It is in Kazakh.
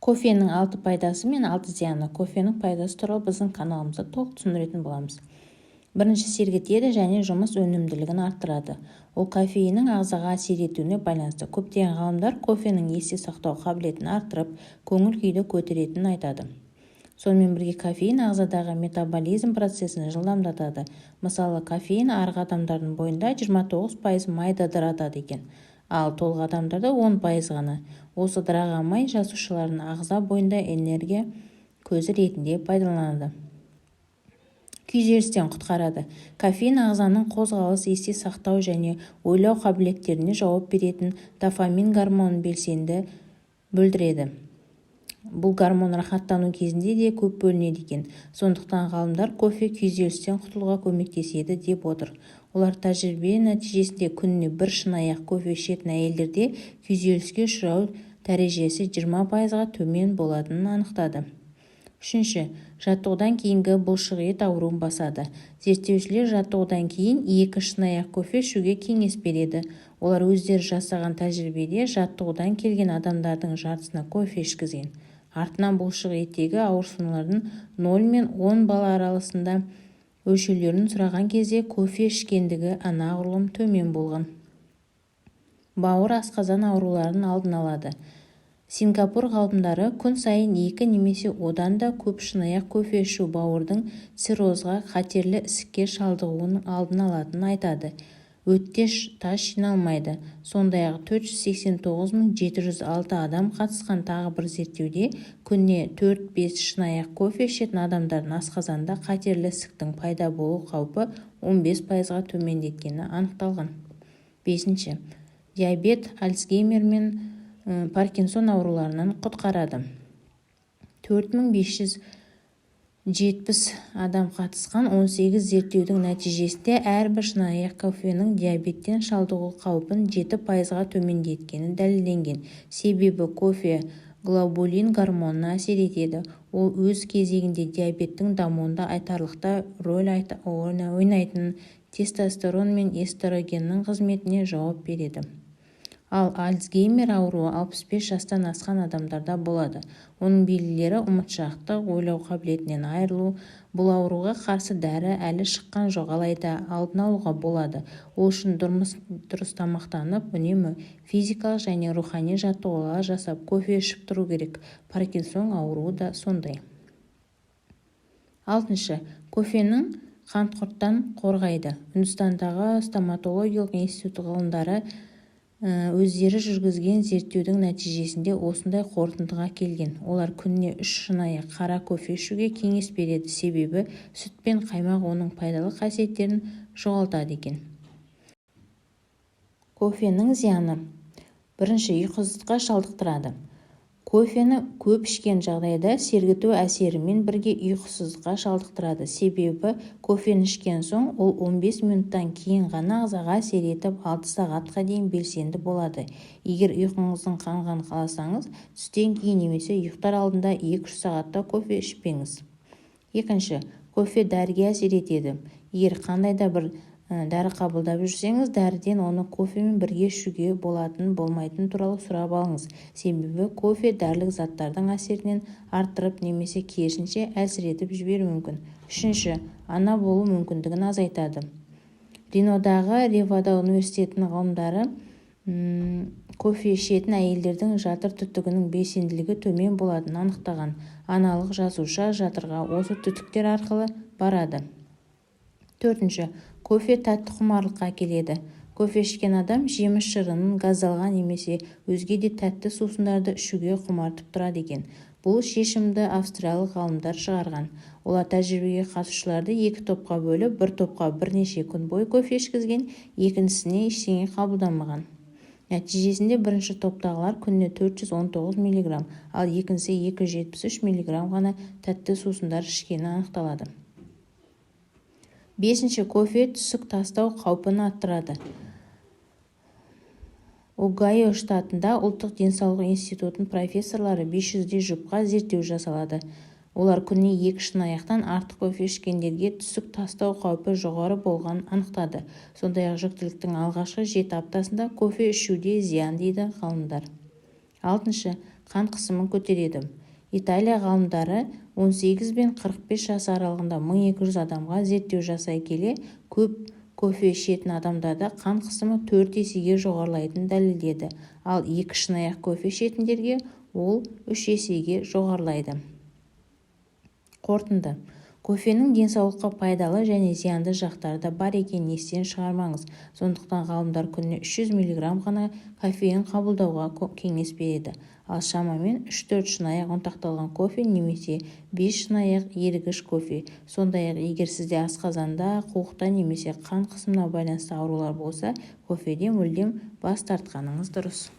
Кофенің алты пайдасы мен алты зияны. Кофенің пайдасы туралы біздің каналымызда толық түсіндіретін боламыз. Бірінші, сергітеді және жұмыс өнімділігін арттырады. Ол кофеиннің ағзаға әсер етуіне байланысты. Көптеген ғалымдар кофенің есте сақтау қабілетін арттырып, көңіл-күйді көтеретінін айтады. Сонымен бірге кофеин ағзадағы метаболизм процесін жылдамдатады. Мысалы, кофеин арық адамдардың бойында 29% майды ыдыратады екен, ал толық адамдарда 10% ғана. Осы ыдыраған май жасушалардың ағза бойында энергия көзі ретінде пайдаланады. Күйзелістен құтқарады. Кофеин ағзаның қозғалыс, есте сақтау және ойлау қабілеттеріне жауап беретін дофамин гормонын белсенді бөлдіреді. Бұл гормон рахаттану кезінде де көп бөлінеді екен. Сондықтан ғалымдар кофе күйзелістен құтылуға көмектеседі деп отыр. Олар тәжірибе нәтижесінде күніне бір шыныаяқ кофе ішетін әйелдерде күйзеліске ұшырау дәрежесі 20%-ға төмен болатынын анықтады. Үшінші, жаттығудан кейінгі бұлшық ет ауруын басады. Зерттеушілер жаттығудан кейін 2 шыныаяқ кофе ішуге кеңес береді. Олар өздері жасаған тәжірибеде жаттығудан келген адамдардың жартысына кофе ішкізген. Артынан бұлшық еттегі ауырсынулардың 0 мен 10 балл аралығында өлшеулерін сұраған кезде, кофе ішкендігі анағұрлым төмен болған. Бауыр, асқазан ауруларының алдын алады. Сингапур ғалымдары күн сайын 2 немесе одан да көп шыныаяқ кофе ішу бауырдың циррозға, қатерлі ісікке шалдығуының алдын алатынын айтады. Өтте тас жиналмайды. Сондай-ақ 489 706 адам қатысқан тағы бір зерттеуде күніне 4-5 шыныаяқ кофе ішетін адамдардың асқазанында қатерлі ісіктің пайда болу қаупі 15%-ға төмендеткені анықталған. Бесінші, диабет, Альцгеймер мен Паркинсон ауруларынан құтқарады. 4570 адам қатысқан 18 зерттеудің нәтижесінде әрбір шыныаяқ кофенің диабеттен шалдығу қаупін 7%-ға төмендеткені дәлелденген. Себебі кофе глобулин гормонына әсер етеді. Ол өз кезегінде диабеттің дамуында айтарлықтай рөл ойнайтын тестостерон мен эстрогеннің қызметіне жауап береді. Ал Альцгеймер ауруы 65 жастан асқан адамдарда болады. Оның белгілері: ұмытшақтық, ойлау қабілетінен айырылу. Бұл ауруға қарсы дәрі әлі шыққан жоқ, алайда алдын алуға болады. Ол үшін дұрыс тамақтанып, үнемі физикалық және рухани жаттығулар жасап, кофе ішіп тұру керек. Паркинсон ауруы да сондай. Алтыншы, кофенің қантқұрттан қорғайды. Үндістандағы стоматологиялық институт ғалымдары өздері жүргізген зерттеудің нәтижесінде осындай қорытындыға келген. Олар күніне үш шыныаяқ қара кофе ішуге кеңес береді, себебі сүт пен қаймақ оның пайдалы қасиеттерін жоғалтады екен. Кофенің зияны. Бірінші, ұйқысыздыққа шалдықтырады. Кофені көп ішкен жағдайда сергіту әсерімен бірге ұйқысыздыққа шалдықтырады. Себебі кофені ішкен соң ол 15 минуттан кейін ғана ағзаға әсер етіп, 6 сағатқа дейін белсенді болады. Егер ұйқыңыздың қанғанын қаласаңыз, түстен кейін немесе ұйықтар алдында 2-3 сағатта кофе ішпеңіз. Екінші, кофе дәріге әсер етеді. Егер қандай да бір дәрі қабылдап жүрсеңіз, дәріден оны кофемен бірге ішуге болатын, болмайтыны туралы сұрап алыңыз. Себебі кофе дәрілік заттардың әсерінен арттырып немесе керісінше әлсіретіп жіберуі мүмкін. Үшінші, ана болу мүмкіндігін азайтады. Ринодағы Невада университетінің ғалымдары кофе ішетін әйелдердің жатыр түтігінің белсенділігі төмен болатынын анықтаған. Аналық жасуша жатырға осы түтіктер арқылы барады. Төртінші, кофе тәтті құмарлыққа әкеледі. Кофе ішкен адам жеміс шырынын, газдалған немесе өзге де тәтті сусындарды ішуге құмартып тұрады екен. Бұл шешімді австриялық ғалымдар шығарған. Олар тәжірибеге қатысушыларды екі топқа бөліп, бір топқа бірнеше күн бойы кофе ішкізген, екіншісіне ештеңе қабылдамаған. Нәтижесінде бірінші топтағылар күніне 419 миллиграмм, ал екіншісі 273 миллиграмм ғана тәтті сусындар ішкені анықталады. Бесінші, кофе түсік тастау қаупін арттырады. Огайо штатында ұлттық денсаулық институтының профессорлары 500-дей жұпқа зерттеу жасалады. Олар күніне екі шыныаяқтан артық кофе ішкендерге түсік тастау қаупі жоғары болғанын анықтады. Сондай-ақ жүктіліктің алғашқы 7 аптасында кофе ішу де зиян дейді ғалымдар. Алтыншы, Қан қысымын көтереді. Италия ғалымдары 18 бен 45 жас аралығында 1200 адамға зерттеу жасай келе, көп кофе ішетін адамдарда қан қысымы 4 есеге жоғарылайтынын дәлелдеді. Ал 2 шыныаяқ кофе ішетіндерге ол 3 есеге жоғарылайды. Қорытынды: кофенің денсаулыққа пайдалы және зиянды жақтары да бар екенін естен шығармаңыз. Сондықтан ғалымдар күніне 300 миллиграмм ғана кофеин қабылдауға кеңес береді. Ал шамамен 3-4 шыныаяқ ұнтақталған кофе немесе 5 шыныаяқ ерігіш кофе. Сондай-ақ егер сізде асқазанда, қуықта немесе қан қысымына байланысты аурулар болса, кофеден мүлдем бас тартқаныңыз дұрыс.